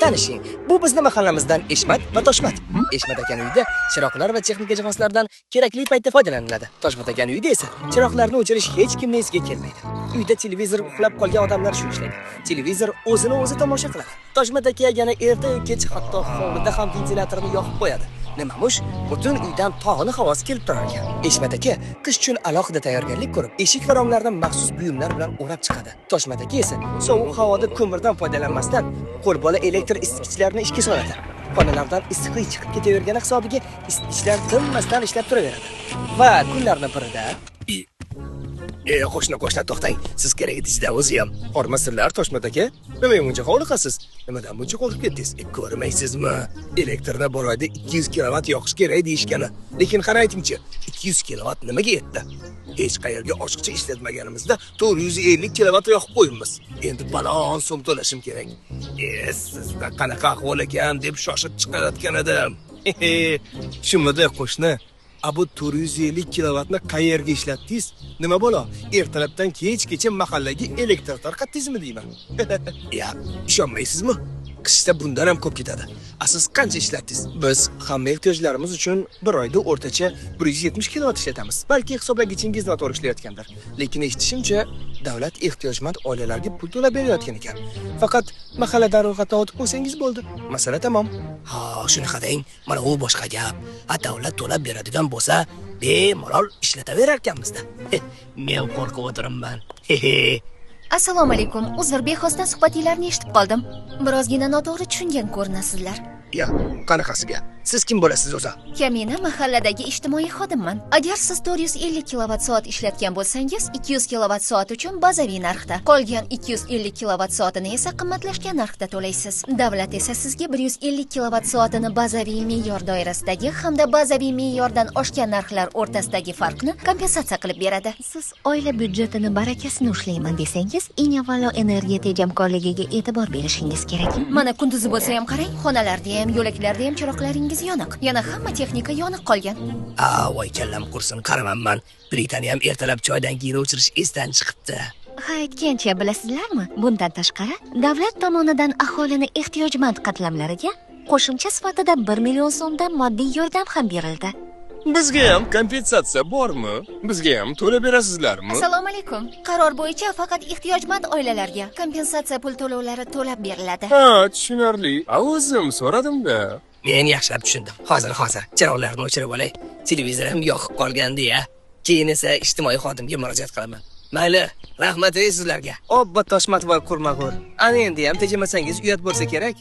Tanishing, bu bizni mahallamizdan Eshmat va Toshmat. Eshmat akani uyida chiroqlar va texnika jihozlardan kerakli paytda foydalaniladi. Toshmat akani uyida esa chiroqlarni o'chirish hech kimni esiga kelmaydi. Uyda televizor uxlab qolgan odamlar shu ishlaydi. Televizor o'zini o'zi tomosha qiladi. Toshmat aka yana erta-yu kech hatto hovlida ham ventilyatorni yoqib qo'yadi. Nimamush, butun uydan tog'ni havosi kelib turar ekan. Eshmat aka qish uchun alohida tayyorgarlik ko'rib, eshik va romlarni maxsus buyumlar bilan o'rab chiqadi. Toshmat aka esa sovuq havoda ko'mirdan foydalanmasdan qo'lbola elektr isitgichlarni ishga soladi. Xonalardan issiqlik chiqib ketavergani hisobiga isitgichlar tinmasdan ishlab turaveradi. Va kunlarning birida qo'shni to'xtang. Siz kerak edingizda o'zi ham. Hormasizlar Toshmat aka. Nima buncha hovliqasiz? Nimadan buncha qo'rqib ketdingiz? Ko'rmaysizmi? Elektrni bir oyda 200 kilovat yoqish kerak deyishgani. Lekin qani aytingchi, 200 kilovat nimaga yetdi? Hech qayerga oshiqcha ishlatmaganimizda 450 kilovat yoqib qo'yibmiz. Endi balon so'm to'lashim kerak. Sizda qanaqa ahvol ekan deb shoshib chiqarayotgan edim. Shumida qo'shni, bu 450 kilovatni qayerga ishlatdingiz? Nima bo'lo? Ertalabdan kechgacha mahallaga elektr tarqatdingizmi deyman. Ya, ishonmaysizmi? Qishda bundan ham ko'p ketadi. Siz qancha ishlatdingiz? Biz hamma ehtiyojlarimiz uchun bir oyda o'rtacha 170 kilovat ishlatamiz. Balki hisoblagichingiz noto'g'ri ishlayotgandir. Lekin eshitishimcha, davlat ehtiyojmand oilalarga pul to'lab berayotgan ekan. Faqat mahalladan ro'yxatdan o'tib qo'ysangiz bo'ldi. Masala tamom. Ha, shunaqa deng. Mana u boshqa gap. Ha, davlat to'lab beradigan bo'lsa, bemalol ishlataverar ekanmiz-da. Men qo'rqib o'tiribman. Assalomu alaykum. Uzr, bexosdan suhbatinglarni eshitib qoldim. Birozgina noto'g'ri tushungan ko'rinasizlar. Ya, qanaqasiga? Siz kim bo'lasiz o'zi? Kamina mahalladagi ijtimoiy xodimman. Agar siz 450 kilovat soat ishlatgan bo'lsangiz, 200 kilovat soat uchun bazaviy narxda, qolgan 250 kilovat soatini esa qimmatlashgan narxda to'laysiz. Davlat esa sizga 150 kilovat soatini bazaviy me'yor doirasidagi hamda bazaviy me'yordan oshgan narxlar o'rtasidagi farqni kompensatsiya qilib beradi. Siz oila byudjetini barakasini ushlayman desangiz, eng avvalo energiya tejamkorligiga e'tibor berishingiz kerak. Mana kunduzi bo'lsa ham qarang, xonalarda ham, yo'laklarda ham chiroqlaringiz yoniq. Yana hamma texnika yoniq qolgan. Voy kallam qursin, qaramanman. Plitani ham ertalab choydan keyin o'chirish esdan chiqibdi. Ha, aytgancha bilasizlarmi? Bundan tashqari, davlat tomonidan aholini ehtiyojmand qatlamlariga qo'shimcha sifatida 1 million so'mdan moddiy yordam ham berildi. Bizga ham kompensatsiya bormi? Bizga ham to'lab berasizlarmi? Assalomu alaykum. Qaror bo'yicha faqat ehtiyojmand oilalarga kompensatsiya pul to'lovlari to'lab beriladi. Ha, tushunarli. O'zim so'radim-da. Men yaxshilab tushundim. Hozir chiroqlarni o'chirib olay. Televizor ham yoqib qolgandi-ya. Keyin esa ijtimoiy xodimga murojaat qilaman. Mayli, rahmat ey sizlarga. Obba Toshmat voy qurmag'ur. Ana endi ham tejamasangiz uyat bo'lsa kerak.